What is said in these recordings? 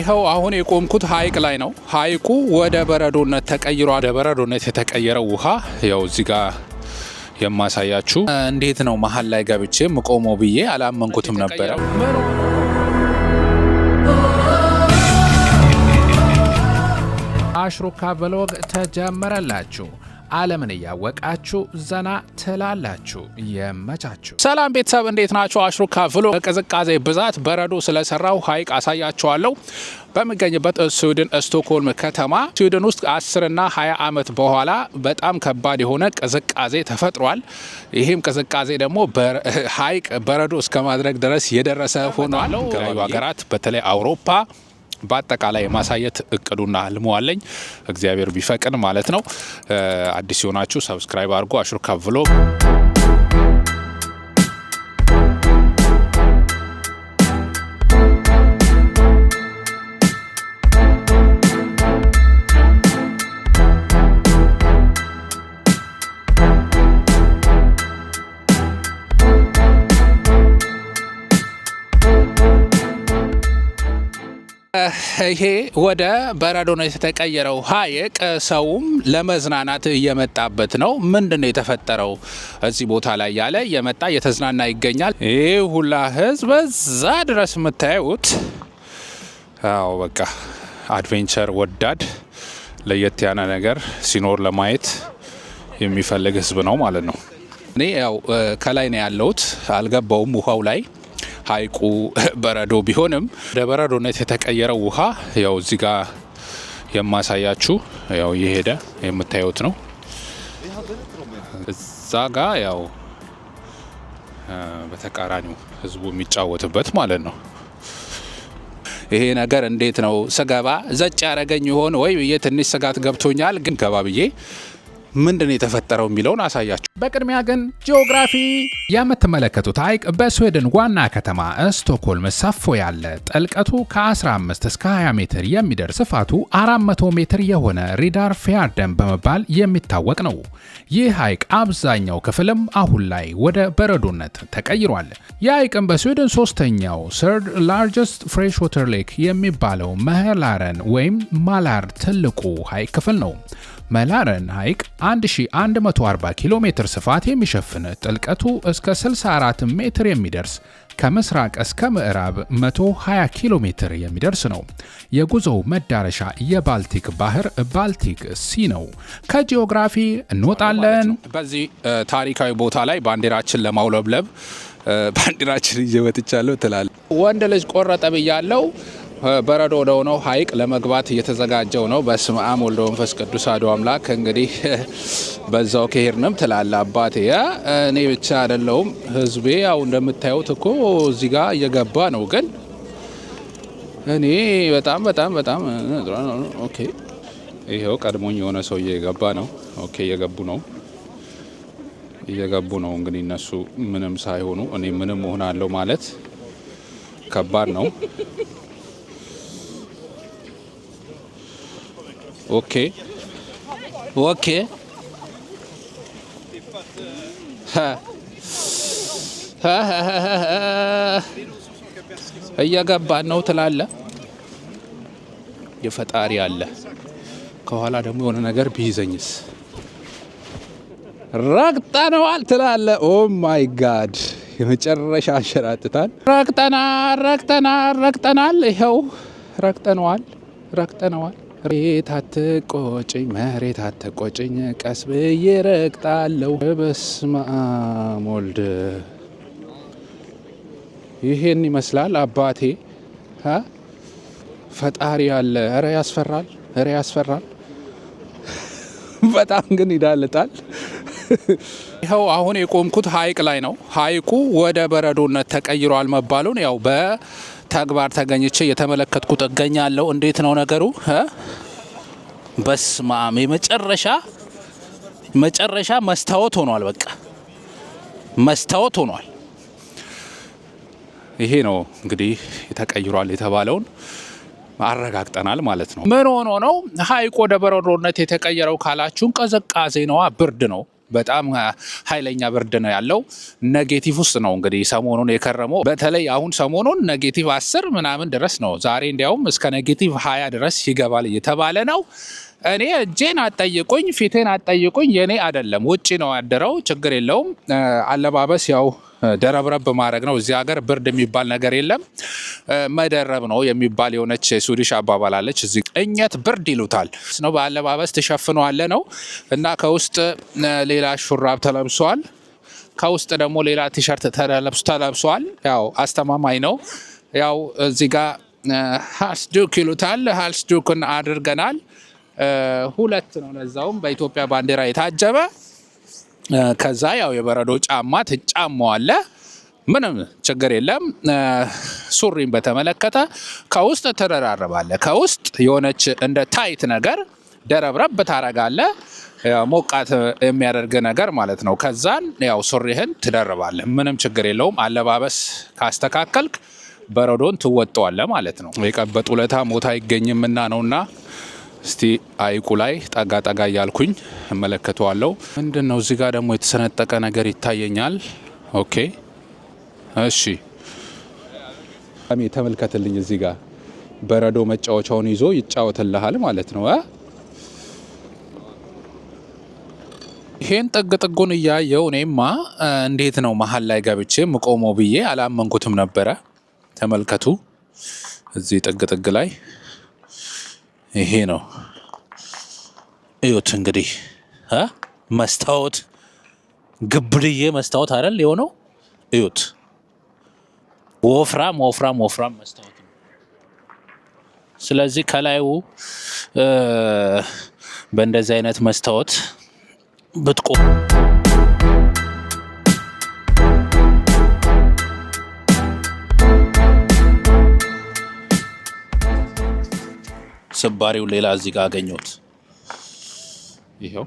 ይኸው አሁን የቆምኩት ሀይቅ ላይ ነው። ሀይቁ ወደ በረዶነት ተቀይሯል። ወደ በረዶነት የተቀየረው ውሃ ያው እዚህ ጋር የማሳያችሁ። እንዴት ነው መሀል ላይ ገብቼ ምቆመው ብዬ አላመንኩትም ነበረ። አሽሩካ vlog ተጀመረላችሁ። ዓለምን እያወቃችሁ ዘና ትላላችሁ። የመቻችሁ። ሰላም ቤተሰብ፣ እንዴት ናችሁ? አሽሩካ vlog በቅዝቃዜ ብዛት በረዶ ስለሰራው ሀይቅ አሳያችኋለሁ። በሚገኝበት ስዊድን ስቶክሆልም ከተማ፣ ስዊድን ውስጥ 10 እና 20 ዓመት በኋላ በጣም ከባድ የሆነ ቅዝቃዜ ተፈጥሯል። ይህም ቅዝቃዜ ደግሞ ሀይቅ በረዶ እስከ ማድረግ ድረስ የደረሰ ሆኗል። የተለያዩ ሀገራት፣ በተለይ አውሮፓ በአጠቃላይ የማሳየት እቅዱና ህልሙ አለኝ። እግዚአብሔር ቢፈቅድ ማለት ነው። አዲስ የሆናችሁ subscribe አድርጎ አሽሩካ vlog። ይሄ ወደ በረዶ ነው የተቀየረው ሀይቅ ሰውም ለመዝናናት እየመጣበት ነው። ምንድን ነው የተፈጠረው እዚህ ቦታ ላይ ያለ እየመጣ እየተዝናና ይገኛል። ይህ ሁላ ህዝብ በዛ ድረስ የምታዩት፣ አዎ በቃ adventure ወዳድ፣ ለየት ያለ ነገር ሲኖር ለማየት የሚፈልግ ህዝብ ነው ማለት ነው። እኔ ያው ከላይ ነው ያለሁት፣ አልገባውም ውሃው ላይ። ሀይቁ በረዶ ቢሆንም ወደ በረዶነት የተቀየረው ውሃ ያው እዚህ ጋር የማሳያችሁ ያው እየሄደ የምታዩት ነው። እዛ ጋ ያው በተቃራኒው ህዝቡ የሚጫወትበት ማለት ነው። ይሄ ነገር እንዴት ነው፣ ስገባ ዘጭ ያደረገኝ ይሆን ወይ ብዬ ትንሽ ስጋት ገብቶኛል። ግን ገባ ብዬ ምንድን ነው የተፈጠረው የሚለውን አሳያችሁ። በቅድሚያ ግን ጂኦግራፊ። የምትመለከቱት ሀይቅ በስዊድን ዋና ከተማ ስቶክሆልም ሰፎ ያለ፣ ጥልቀቱ ከ15 እስከ 20 ሜትር የሚደርስ፣ ስፋቱ 400 ሜትር የሆነ ሪዳርፊያርደን በመባል የሚታወቅ ነው። ይህ ሀይቅ አብዛኛው ክፍልም አሁን ላይ ወደ በረዶነት ተቀይሯል። ይህ ሀይቅም በስዊድን ሶስተኛው third largest fresh water lake የሚባለው መህላረን ወይም ማላር ትልቁ ሀይቅ ክፍል ነው። መላረን ሐይቅ 1140 ኪሎ ሜትር ስፋት የሚሸፍን፣ ጥልቀቱ እስከ 64 ሜትር የሚደርስ፣ ከምስራቅ እስከ ምዕራብ 120 ኪሎ ሜትር የሚደርስ ነው። የጉዞው መዳረሻ የባልቲክ ባህር Baltic Sea ነው። ከጂኦግራፊ እንወጣለን። በዚህ ታሪካዊ ቦታ ላይ ባንዲራችን ለማውለብለብ ባንዲራችን ይዤ መጥቻለሁ ትላለ። ወንድ ልጅ ቆረጠ ብያለው። በረዶ ወደ ሆነው ሐይቅ ለመግባት እየተዘጋጀው ነው። በስመ አብ ወልደ መንፈስ ቅዱስ አሐዱ አምላክ። እንግዲህ በዛው ከሄድንም ትላለ አባቴ። እኔ ብቻ አይደለሁም፣ ህዝቤ ያው እንደምታዩት እኮ እዚህ ጋር እየገባ ነው። ግን እኔ በጣም በጣም በጣም okay። ይኸው ቀድሞኝ የሆነ ሰው እየገባ ነው። Okay፣ እየገቡ ነው፣ እየገቡ ነው። እንግዲህ እነሱ ምንም ሳይሆኑ እኔ ምንም እሆናለሁ ማለት ከባድ ነው። Okay፣ እየገባን ነው ትላለ። የፈጣሪ አለ። ከኋላ ደግሞ የሆነ ነገር ቢይዘኝስ? ረግጠነዋል ትላለ። Oh my God፣ የመጨረሻ አንሸራጥታል። ረግጠናል፣ ረግጠናል፣ ረግጠናል። ይኸው ረግጠነዋል፣ ረግጠነዋል። መሬት አትቆጭኝ፣ መሬት አትቆጭኝ፣ ቀስ ብዬ ረግጣለሁ። በስመ አብ ወልድ፣ ይሄን ይመስላል አባቴ። ፈጣሪ አለ። ኧረ ያስፈራል፣ ኧረ ያስፈራል። በጣም ግን ይዳልጣል። ይኸው አሁን የቆምኩት ሀይቅ ላይ ነው። ሀይቁ ወደ በረዶነት ተቀይሯል መባሉን ያው በተግባር ተገኝቼ እየተመለከትኩት እገኛለሁ። እንዴት ነው ነገሩ? በስማም፣ የመጨረሻ መጨረሻ መስታወት ሆኗል። በቃ መስታወት ሆኗል። ይሄ ነው እንግዲህ ተቀይሯል የተባለውን አረጋግጠናል ማለት ነው። ምን ሆኖ ነው ሀይቅ ወደ በረዶነት የተቀየረው ካላችሁን፣ ቅዝቃዜ ነዋ፣ ብርድ ነው። በጣም ኃይለኛ ብርድ ነው ያለው። Negative ውስጥ ነው እንግዲህ ሰሞኑን የከረመው። በተለይ አሁን ሰሞኑን negative 10 ምናምን ድረስ ነው። ዛሬ እንዲያውም እስከ negative 20 ድረስ ይገባል እየተባለ ነው። እኔ እጄን አትጠይቁኝ፣ ፊቴን አትጠይቁኝ፣ የኔ አይደለም። ውጭ ነው ያደረው፣ ችግር የለውም። አለባበስ ያው ደረብረብ ማድረግ ነው። እዚህ ሀገር ብርድ የሚባል ነገር የለም። መደረብ ነው የሚባል የሆነች Swedish አባባል አለች። እዚህ inget ብርድ ይሉታል ነው። በአለባበስ ትሸፍነዋለህ ነው እና ከውስጥ ሌላ ሹራብ ተለብሷል። ከውስጥ ደግሞ ሌላ ቲሸርት ተለብሷል። ያው አስተማማኝ ነው። ያው እዚህ ጋር halsduk ይሉታል። Halsduk ን አድርገናል። ሁለት ነው፣ ለዛውም በኢትዮጵያ ባንዲራ የታጀበ። ከዛ ያው የበረዶ ጫማ ትጫመዋለህ። ምንም ችግር የለም። ሱሪን በተመለከተ ከውስጥ ትደራርባለህ። ከውስጥ የሆነች እንደ tight ነገር ደረብረብ ታረጋለህ። ሞቃት የሚያደርግ ነገር ማለት ነው። ከዛን ያው ሱሪህን ትደርባለህ። ምንም ችግር የለውም። አለባበስ ካስተካከልክ በረዶን ትወጣዋለህ ማለት ነው። የቀበጡ ለታ ሞት አይገኝምና ነውና እስቲ ሐይቁ ላይ ጠጋ ጠጋ እያልኩኝ እመለከተዋለሁ። ምንድን ነው እዚህ ጋር ደግሞ የተሰነጠቀ ነገር ይታየኛል። Okay፣ እሺ፣ ተመልከትልኝ። እዚህ ጋር በረዶ መጫወቻውን ይዞ ይጫወትልሃል ማለት ነው። ይሄን ጥግ ጥጉን እያየው እኔማ እንዴት ነው መሀል ላይ ገብቼ ምቆመው ብዬ አላመንኩትም ነበረ። ተመልከቱ፣ እዚህ ጥግ ጥግ ላይ ይሄ ነው። እዩት እንግዲህ መስታወት፣ ግብድዬ መስታወት አይደል የሆነው? እዩት፣ ወፍራም ወፍራም ወፍራም መስታወት ነው። ስለዚህ ከላዩ በእንደዚህ አይነት መስታወት ብትቆ ስባሪው ሌላ እዚህ ጋር አገኘሁት። ይኸው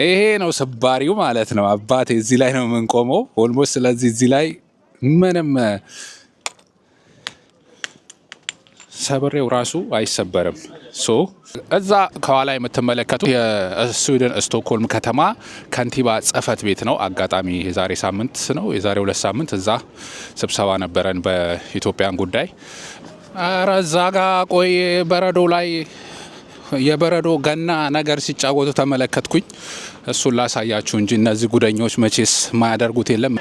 ይሄ ነው ስባሪው ማለት ነው። አባቴ እዚህ ላይ ነው የምንቆመው almost። ስለዚህ እዚህ ላይ ምንም ሰብሬው ራሱ አይሰበርም። So እዛ ከኋላ የምትመለከቱ የስዊድን ስቶክሆልም ከተማ ከንቲባ ጽሕፈት ቤት ነው። አጋጣሚ የዛሬ ሳምንት ነው፣ የዛሬ 2 ሳምንት እዛ ስብሰባ ነበረን በ Ethiopian ጉዳይ። ኧረ እዛ ጋ ቆይ፣ በረዶ ላይ የበረዶ ገና ነገር ሲጫወቱ ተመለከትኩኝ። እሱን ላሳያችሁ እንጂ እነዚህ ጉደኞች መቼስ ማያደርጉት የለም።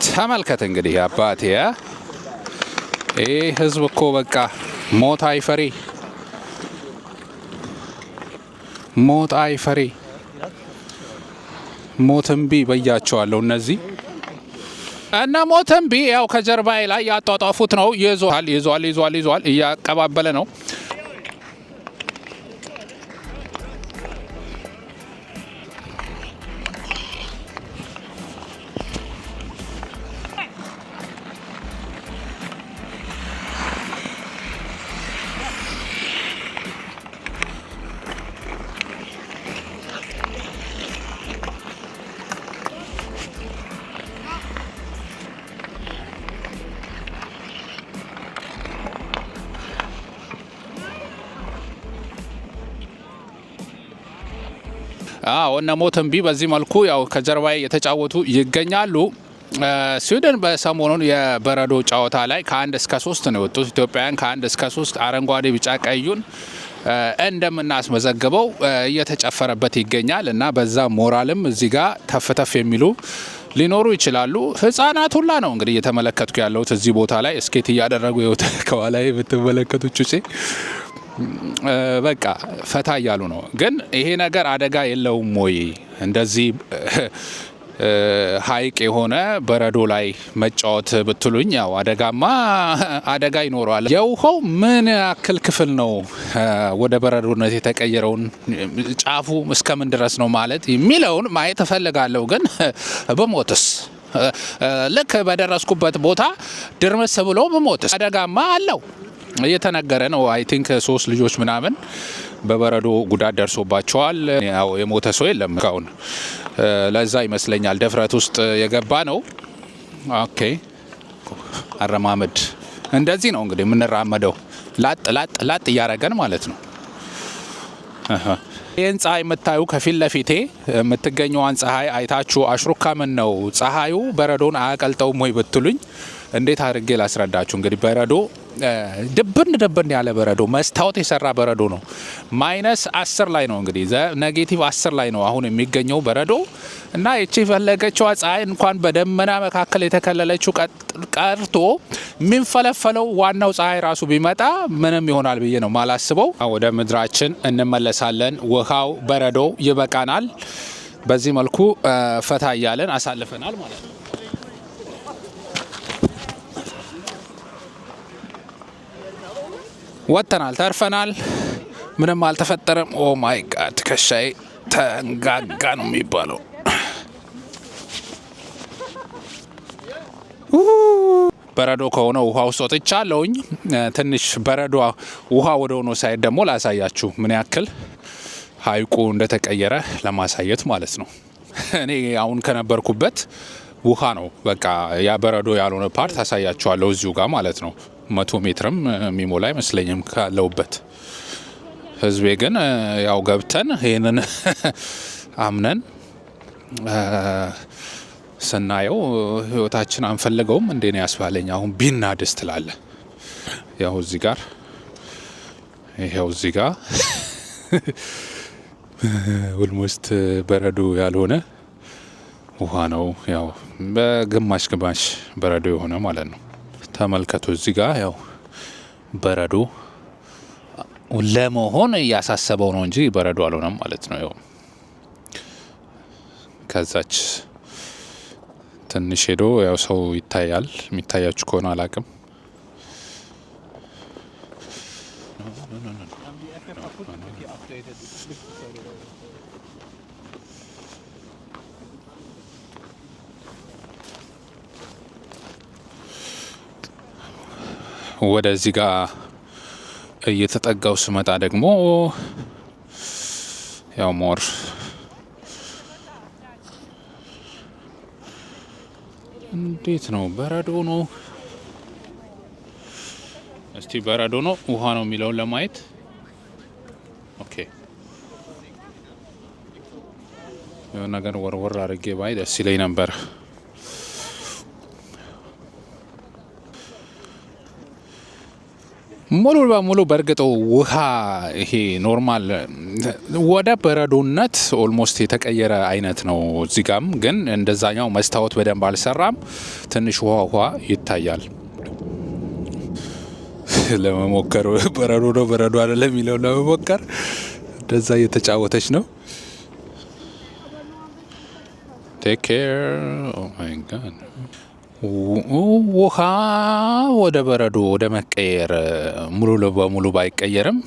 ተመልከት እንግዲህ አባቴ፣ ይህ ህዝብ እኮ በቃ ሞት አይፈሪ፣ ሞት አይፈሪ፣ ሞት እምቢ በያቸዋለሁ። እነዚህ እና ሞት እምቢ ያው ከጀርባዬ ላይ ያጧጧፉት ነው። ይዟል፣ ይዟል፣ ይዟል፣ ይዟል፣ እያቀባበለ ነው። አዎ፣ እነ ሞት እምቢ በዚህ መልኩ ያው ከጀርባዬ የተጫወቱ ይገኛሉ። ስዊድን በሰሞኑን የበረዶ ጨዋታ ላይ ከ1 እስከ 3 ነው የወጡት። ኢትዮጵያውያን ከ1 እስከ 3 አረንጓዴ፣ ቢጫ ቀዩን እንደምናስመዘግበው እየተጨፈረበት ይገኛል እና በዛ ሞራልም እዚህ ጋር ተፍተፍ የሚሉ ሊኖሩ ይችላሉ። ህጻናት ሁላ ነው እንግዲህ እየተመለከትኩ ያለሁት እዚህ ቦታ ላይ skate እያደረጉ፣ ከኋላ የምትመለከቱት ጩጬ በቃ ፈታ እያሉ ነው። ግን ይሄ ነገር አደጋ የለውም ወይ? እንደዚህ ሀይቅ የሆነ በረዶ ላይ መጫወት ብትሉኝ ያው አደጋማ አደጋ ይኖረዋል። የውሃው ምን ያክል ክፍል ነው ወደ በረዶነት የተቀየረውን፣ ጫፉ እስከምን ድረስ ነው ማለት የሚለውን ማየት እፈልጋለሁ። ግን ብሞትስ፣ ልክ በደረስኩበት ቦታ ድርምስ ብሎ ብሞትስ? አደጋማ አለው እየተነገረ ነው። I think ሶስት ልጆች ምናምን በበረዶ ጉዳት ደርሶባቸዋል። ያው የሞተ ሰው የለም እስካሁን። ለዛ ይመስለኛል ድፍረት ውስጥ የገባ ነው። Okay። እኮ አረማመድ እንደዚህ ነው እንግዲህ የምንራመደው፣ ላጥ ላጥ ላጥ እያረገን ማለት ነው። ይህን ፀሐይ የምታዩ፣ ከፊት ለፊቴ የምትገኘዋን ፀሐይ አይታችሁ አሽሩካ ምን ነው ፀሐዩ በረዶን አያቀልጠውም ወይ ብትሉኝ እንዴት አድርጌ ላስረዳችሁ? እንግዲህ በረዶ ድብን ድብን ያለ በረዶ፣ መስታወት የሰራ በረዶ ነው። -10 ላይ ነው እንግዲህ፣ -10 ላይ ነው አሁን የሚገኘው በረዶ። እና ይቺ የፈለገችዋ ፀሐይ እንኳን በደመና መካከል የተከለለችው ቀርቶ የሚንፈለፈለው ዋናው ፀሐይ ራሱ ቢመጣ ምንም ይሆናል ብዬ ነው ማላስበው። ወደ ምድራችን እንመለሳለን። ውሃው በረዶ ይበቃናል። በዚህ መልኩ ፈታ እያለን አሳልፈናል ማለት ነው። ወጥተናል፣ ተርፈናል። ምንም አልተፈጠረም። Oh my God፣ ትከሻዬ ተንጋጋ ነው የሚባለው። በረዶ ከሆነ ውሃ ውስጥ ወጥቻለሁኝ። ትንሽ በረዶ ውሃ ወደ ሆኖ side ደግሞ ላሳያችሁ፣ ምን ያክል ሀይቁ እንደተቀየረ ለማሳየት ማለት ነው። እኔ አሁን ከነበርኩበት ውሃ ነው፣ በቃ ያ በረዶ ያልሆነ part አሳያችኋለሁ እዚሁ ጋር ማለት ነው። 100 ሜትርም የሚሞላ አይመስለኝም ካለውበት። ህዝቤ ግን ያው ገብተን ይህንን አምነን ስናየው ህይወታችን አንፈልገውም እንዴ ነው ያስባለኝ። አሁን ቢናድስ ትላለ። ያው እዚህ ጋር፣ ይኸው እዚህ ጋር almost በረዶ ያልሆነ ውሃ ነው። ያው በግማሽ ግማሽ በረዶ የሆነ ማለት ነው። ተመልከቱ፣ እዚህ ጋር ያው በረዶ ለመሆን እያሳሰበው ነው እንጂ በረዶ አልሆነም ማለት ነው። ያው ከዛች ትንሽ ሄዶ ያው ሰው ይታያል። የሚታያችሁ ከሆነ አላቅም። Haben die App ja kaputt? Okay, updated. ወደዚህ ጋር እየተጠጋው ስመጣ ደግሞ ያው more እንዴት ነው፣ በረዶ ነው? እስቲ በረዶ ነው ውሃ ነው የሚለውን ለማየት፣ okay፣ የሆነ ነገር ወርወር አድርጌ ባይ ደስ ይለኝ ነበር። ሙሉ በሙሉ በእርግጥ ውሃ ይሄ normal ወደ በረዶነት almost የተቀየረ አይነት ነው። እዚህ ጋም ግን እንደዛኛው መስታወት በደንብ አልሰራም። ትንሽ ውሃ ውሃ ይታያል። ለመሞከር በረዶ ነው በረዶ አይደለም የሚለውን ለመሞከር እንደዛ እየተጫወተች ነው። Take care. Oh my God፣ ውሃ ወደ በረዶ ወደ መቀየር ሙሉ በሙሉ ባይቀየርም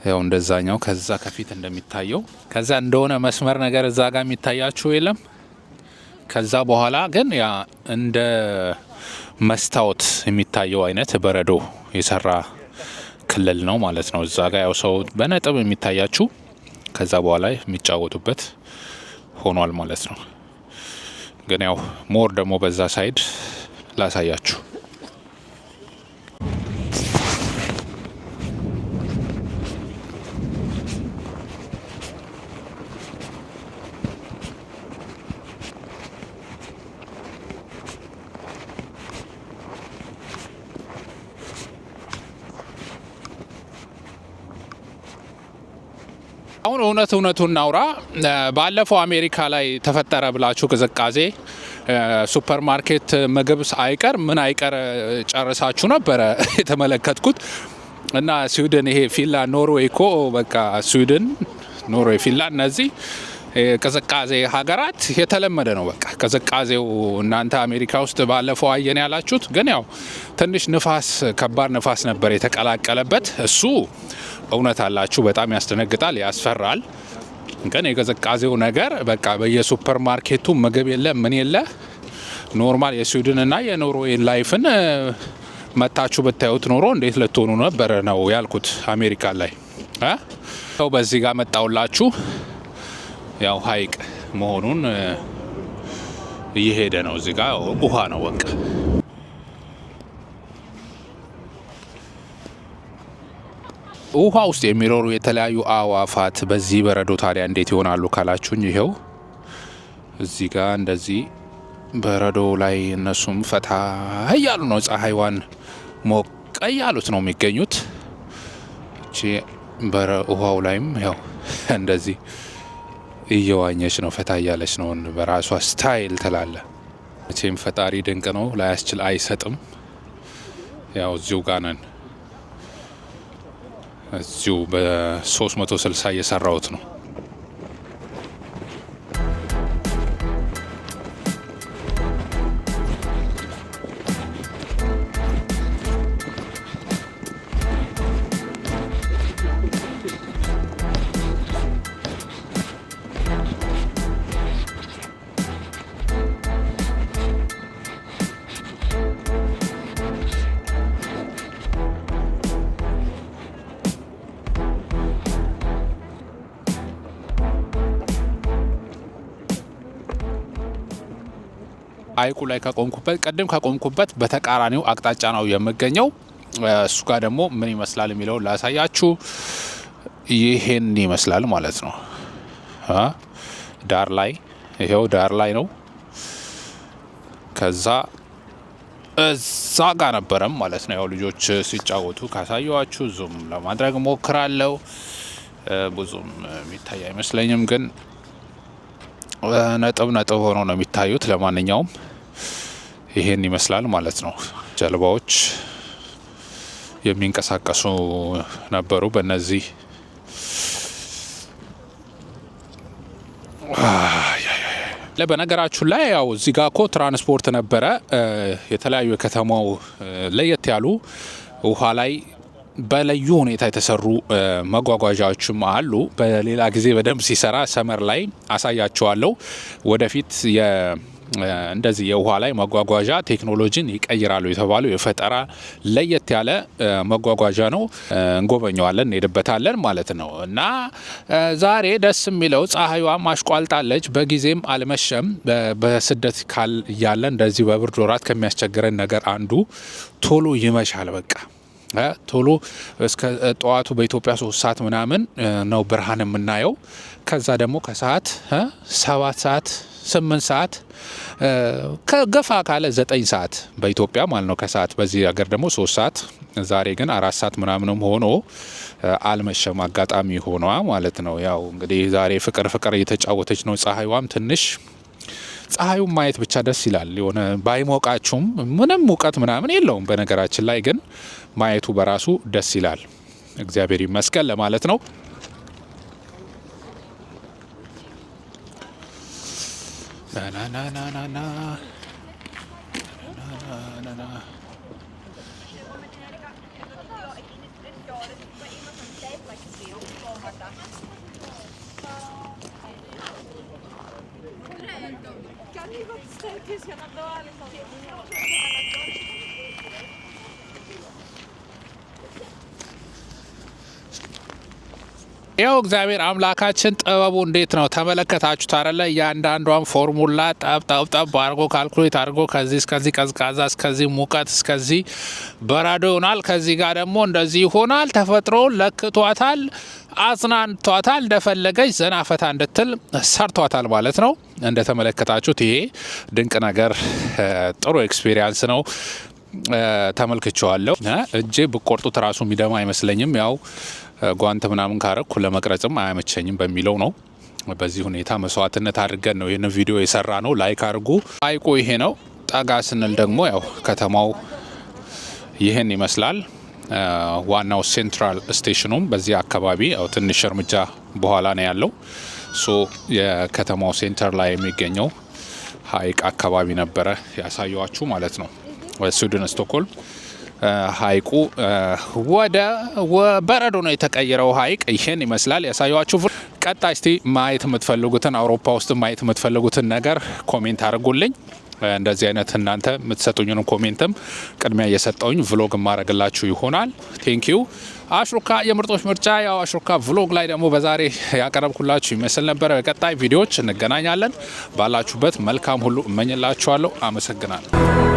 ያው እንደዛኛው ከዛ ከፊት እንደሚታየው ከዛ እንደሆነ መስመር ነገር እዛ ጋር የሚታያችሁ የለም። ከዛ በኋላ ግን ያ እንደ መስታወት የሚታየው አይነት በረዶ የሰራ ክልል ነው ማለት ነው። እዛ ጋር ያው ሰው በነጥብ የሚታያችሁ ከዛ በኋላ የሚጫወቱበት ሆኗል ማለት ነው። ግን ያው more ደግሞ በዛ side ላሳያችሁ። አሁን እውነት እውነቱን እናውራ። ባለፈው አሜሪካ ላይ ተፈጠረ ብላችሁ ቅዝቃዜ ሱፐር ማርኬት ምግብ አይቀር ምን አይቀር ጨርሳችሁ ነበረ የተመለከትኩት። እና ስዊድን፣ ይሄ ፊንላንድ፣ ኖርዌይ እኮ በቃ ስዊድን፣ ኖርዌይ፣ ፊንላንድ እነዚህ ቅዝቃዜ ሀገራት የተለመደ ነው። በቃ ቅዝቃዜው እናንተ አሜሪካ ውስጥ ባለፈው አየን ያላችሁት ግን ያው ትንሽ ንፋስ፣ ከባድ ንፋስ ነበር የተቀላቀለበት። እሱ እውነት አላችሁ፣ በጣም ያስደነግጣል፣ ያስፈራል። ግን የቅዝቃዜው ነገር በቃ በየሱፐር ማርኬቱ ምግብ የለ ምን የለ፣ normal የስዊድን እና የኖርዌይ life ን መታችሁ ብታዩት ኖሮ እንዴት ልትሆኑ ነበር ነው ያልኩት። አሜሪካ ላይ ሰው በዚህ ጋር መጣውላችሁ፣ ያው ሀይቅ መሆኑን እየሄደ ነው። እዚህ ጋር ውሃ ነው በቃ። ውሃ ውስጥ የሚኖሩ የተለያዩ አዕዋፋት በዚህ በረዶ ታዲያ እንዴት ይሆናሉ ካላችሁኝ፣ ይኸው እዚህ ጋር እንደዚህ በረዶ ላይ እነሱም ፈታ እያሉ ነው። ፀሐይዋን ሞቅ እያሉት ነው የሚገኙት። እቺ ውሃው ላይም ያው እንደዚህ እየዋኘች ነው፣ ፈታ እያለች ነው በራሷ style ትላለ። መቼም ፈጣሪ ድንቅ ነው፣ ላያስችል አይሰጥም። ያው እዚሁ ጋር ነን። እዚሁ በ360 እየሰራሁት ነው። ሐይቁ ላይ ከቆምኩበት፣ ቅድም ከቆምኩበት በተቃራኒው አቅጣጫ ነው የምገኘው። እሱ ጋር ደግሞ ምን ይመስላል የሚለውን ላሳያችሁ። ይሄን ይመስላል ማለት ነው። ዳር ላይ፣ ይሄው ዳር ላይ ነው። ከዛ እዛ ጋር ነበረም ማለት ነው። ያው ልጆች ሲጫወቱ ካሳየዋችሁ zoom ለማድረግ ሞክራለሁ። ብዙም የሚታይ አይመስለኝም፣ ግን ነጥብ ነጥብ ሆኖ ነው የሚታዩት። ለማንኛውም ይሄን ይመስላል ማለት ነው። ጀልባዎች የሚንቀሳቀሱ ነበሩ በእነዚህ። በነገራችሁ ላይ ያው እዚህ ጋር እኮ ትራንስፖርት ነበረ። የተለያዩ የከተማው ለየት ያሉ ውሃ ላይ በልዩ ሁኔታ የተሰሩ መጓጓዣዎችም አሉ። በሌላ ጊዜ በደንብ ሲሰራ summer ላይ አሳያችኋለሁ። ወደፊት እንደዚህ የውሃ ላይ መጓጓዣ ቴክኖሎጂን ይቀይራሉ የተባሉ የፈጠራ ለየት ያለ መጓጓዣ ነው። እንጎበኘዋለን፣ እንሄድበታለን ማለት ነው። እና ዛሬ ደስ የሚለው ፀሐይዋም አሽቋልጣለች፣ በጊዜም አልመሸም። በስደት እያለ እንደዚህ በብርድ ወራት ከሚያስቸግረን ነገር አንዱ ቶሎ ይመሻል። በቃ ቶሎ እስከ ጠዋቱ በኢትዮጵያ 3 ሰዓት ምናምን ነው ብርሃን የምናየው። ከዛ ደግሞ ከሰዓት 7 ሰዓት፣ 8 ሰዓት፣ ከገፋ ካለ 9 ሰዓት በኢትዮጵያ ማለት ነው ከሰዓት። በዚህ ሀገር ደግሞ 3 ሰዓት። ዛሬ ግን 4 ሰዓት ምናምንም ሆኖ አልመሸም። አጋጣሚ ሆኗ ማለት ነው። ያው እንግዲህ ዛሬ ፍቅር ፍቅር እየተጫወተች ነው። ፀሐይዋም ትንሽ፣ ፀሐዩን ማየት ብቻ ደስ ይላል። የሆነ ባይሞቃችሁም ምንም ሙቀት ምናምን የለውም። በነገራችን ላይ ግን ማየቱ በራሱ ደስ ይላል። እግዚአብሔር ይመስገን ለማለት ነው። ናናናናና ናናናና። ይኸው እግዚአብሔር አምላካችን ጥበቡ እንዴት ነው ተመለከታችሁት አይደለ? እያንዳንዷን ፎርሙላ ጠብ ጠብ ጠብ አድርጎ calculate አድርጎ ከዚህ እስከዚህ ቀዝቃዛ፣ እስከዚህ ሙቀት፣ እስከዚህ በረዶ ይሆናል፣ ከዚህ ጋር ደግሞ እንደዚህ ይሆናል። ተፈጥሮ ለክቷታል፣ አጽናንቷታል፣ እንደፈለገች ዘና ፈታ እንድትል ሰርቷታል ማለት ነው። እንደተመለከታችሁት ይሄ ድንቅ ነገር ጥሩ experience ነው። ተመልክቼዋለሁ። እጄ ብቆርጡት ራሱ የሚደማ አይመስለኝም። ያው ጓንት ምናምን ካረኩ ለመቅረጽም አያመቸኝም በሚለው ነው። በዚህ ሁኔታ መስዋዕትነት አድርገን ነው ይህንን ቪዲዮ የሰራነው። Like አድርጉ። ሐይቁ ይሄ ነው። ጠጋ ስንል ደግሞ ያው ከተማው ይህን ይመስላል። ዋናው central station ኑም በዚህ አካባቢ ያው ትንሽ እርምጃ በኋላ ነው ያለው። So የከተማው center ላይ የሚገኘው ሐይቅ አካባቢ ነበረ ያሳየኋችሁ ማለት ነው። ስዊድን ስቶክሆልም ሐይቁ ወደ በረዶ ነው የተቀየረው። ሐይቅ ይህን ይመስላል ያሳየኋችሁ። ቀጣይ እስቲ ማየት የምትፈልጉትን፣ አውሮፓ ውስጥ ማየት የምትፈልጉትን ነገር comment አድርጉልኝ። እንደዚህ አይነት እናንተ የምትሰጡኝን comment ም ቅድሚያ እየሰጠውኝ vlog የማረግላችሁ ይሆናል። Thank you። አሽሩካ የምርጦች ምርጫ፣ ያው አሽሩካ vlog ላይ ደግሞ በዛሬ ያቀረብኩላችሁ ይመስል ነበረ። በቀጣይ ቪዲዮዎች እንገናኛለን። ባላችሁበት መልካም ሁሉ እመኝላችኋለሁ። አመሰግናለሁ።